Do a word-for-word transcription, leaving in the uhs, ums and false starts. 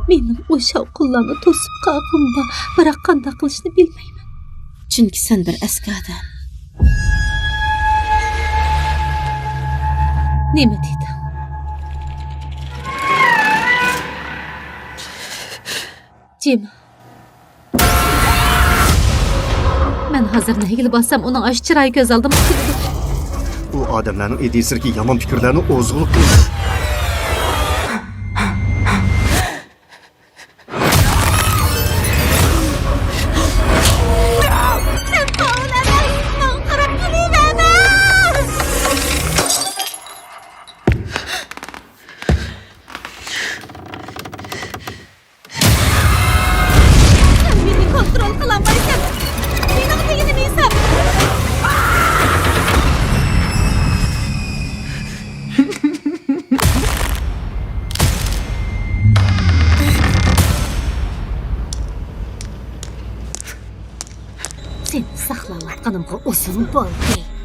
مېنىڭ ئۇ شاۋقۇنلارنى توسۇپ قالغۇم بار، بىراق قانداق قىلىشنى بىلمەيمەن. چۈنكى سەن بىر ئەسكى ئادەم. نېمە دېدىڭ؟ جىم. مەن ھازىر نەگىلا بارسام، ئۇنىڭ ئاشۇ چىرايى كۆز ئالدىمغا كېلىدۇ. ئۇ ئادەملەرنىڭ ئىدىيىسىدىكى يامان پىكىرلەرنى ئوزۇقلۇق قىلىدۇ. سەن قاۋۇل ئەمەس، ماڭا قاراپ كېلىۋەرمە! سەن مېنى كونترول قىلالمايسەن. مېنىڭ دېگىنىمنى ئېيتسام. سېنى ساقلاۋاتقىنىمغا ئۇزۇن بولدى.